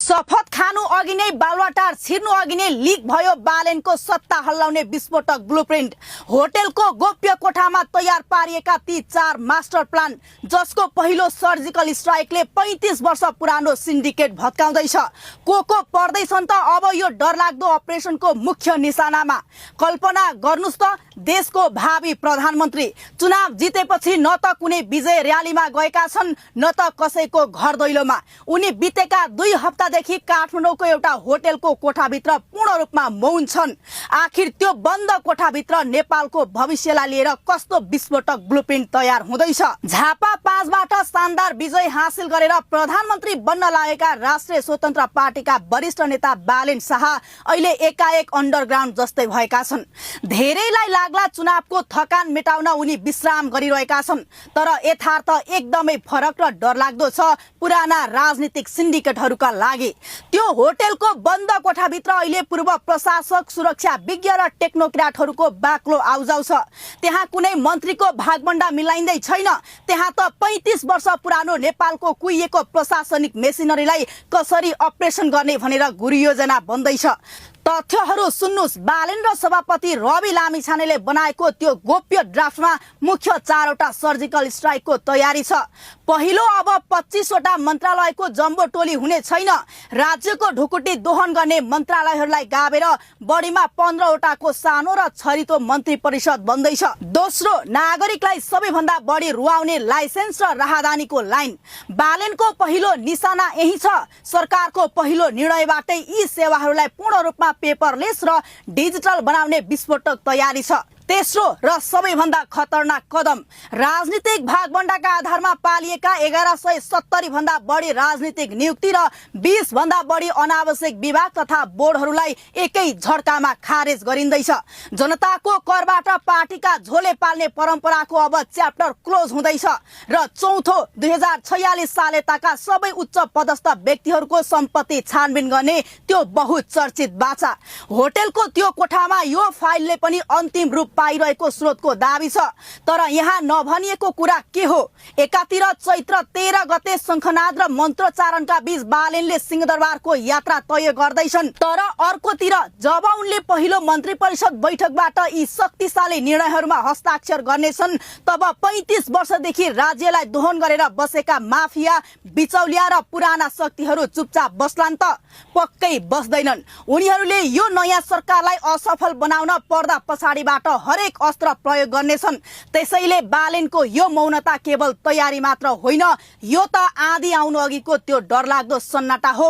शपथ खानु अघि नै बालुवाटार छिर्नु अघि नै लिक भयो बालेनको सत्ता हल्लाउने विस्फोटक ब्लुप्रिन्ट। होटलको गोप्य कोठामा तयार पारिएका ती 4 मास्टर प्लान, जसको पहिलो सर्जिकल स्ट्राइकले 35 वर्ष पुरानो सिन्डिकेट भत्काउँदैछ। को पर्दैछन् त अब यो डरलाग्दो अपरेसनको मुख्य निशानामा। कल्पना गर्नुस् त, देशको भावी प्रधानमन्त्री चुनाव जितेपछि न त कुनै विजय र्यालीमा गएका छन्, न त कसैको घर दैलोमा। उनी बितेका 2 हप्तादेखि काठमाडौँको एउटा होटलको कोठाभित्र पूर्ण रूपमा मौन छन्। आखिर त्यो बन्द कोठाभित्र नेपालको भविष्यलाई लिएर कस्तो विस्फोटक ब्लुप्रिन्ट तयार हुँदैछ? झापा 5 बाट शानदार विजय हासिल गरेर प्रधानमन्त्री बन्न लागेका राष्ट्रिय स्वतन्त्र पार्टीका वरिष्ठ नेता बालेन शाह अहिले एकाएक अन्डरग्राउन्ड जस्तै भएका छन्। धेरैलाई लाग्ला चुनावको थकान मेटाउन उनी विश्राम गरिरहेका छन्, तर यथार्थ एकदमै फरक र डरलाग्दो छ पुराना राजनीतिक सिन्डिकेटहरूका लागि। त्यो होटलको बन्द कोठाभित्र अहिले पूर्व प्रशासक, सुरक्षा विज्ञ र टेक्नोक्र्याटहरूको बाक्लो आउजाउ छ। त्यहाँ कुनै मन्त्रीको भागबण्डा मिलाइँदै छैन। त्यहाँ त 35 वर्ष पुरानो नेपालको कुहिएको प्रशासनिक मेसिनरीलाई कसरी अपरेसन गर्ने भनेर गुरुयोजना बन्दैछ। तथ्यहरू सुन्नुस्। बालेन र सभापति रवि लामिछानेले बनाएको त्यो गोप्य ड्राफ्टमा मुख्य 4 वटा सर्जिकल स्ट्राइकको तयारी छ। पहिलो, अब 25 वटा मन्त्रालयको जम्बो टोली हुने छैन। राज्यको ढुकुटी दोहन गर्ने मन्त्रालयहरूलाई गाबेर बढीमा 15 वटाको सानो र छरितो मन्त्री परिषद बन्दैछ। दोस्रो, नागरिकलाई सबैभन्दा बढी रुवाउने लाइसेन्स र राहदानीको लाइन। बालेनको पहिलो निशाना यही छ। सरकारको पहिलो निर्णयबाटै यी सेवाहरूलाई पूर्ण रूपमा पेपरलेस र डिजिटल बनाउने विस्फोटक तयारी छ। तेस्रो र सबैभन्दा खतरनाक कदम, राजनीतिक भागबण्डाका आधारमा पालिएका 1170 भन्दा बढी राजनीतिक नियुक्ति र 20 भन्दा बढी अनावश्यक विभाग तथा बोर्डहरूलाई एकै झड्कामा खारेज गरिँदैछ। जनताको करबाट पार्टीका झोले पाल्ने परम्पराको अब च्याप्टर क्लोज हुँदैछ। र चौथो, 2046 साल यताका सबै उच्च पदस्थ व्यक्तिहरूको सम्पत्ति छानबिन गर्ने त्यो बहुचर्चित बाचा। होटलको त्यो कोठामा यो फाइलले पनि अन्तिम रूप पाइरहेको स्रोतको दाबी छ। तर यहाँ नभनिएको कुरा के हो? एकातिर चैत्र 13 गते शङ्खनाद र मन्त्रोच्चारणका बीच बालेनले सिंहदरबारको यात्रा तय गर्दैछन्, तर अर्कोतिर जब उनले पहिलो मन्त्री परिषद बैठकबाट यी शक्तिशाली निर्णयहरूमा हस्ताक्षर गर्नेछन्, तब 35 वर्षदेखि राज्यलाई दोहन गरेर बसेका माफिया, बिचौलिया र पुराना शक्तिहरू चुपचाप बस्लान् त? पक्कै बस्दैनन्। उनीहरूले यो नयाँ सरकारलाई असफल बनाउन पर्दा पछाडिबाट हरेक अस्त्र प्रयोग गर्नेछन्। त्यसैले बालेनको यो मौनता केवल तयारी मात्र होइन, यो त आँधी आउनु अघिको त्यो डरलाग्दो सन्नाटा हो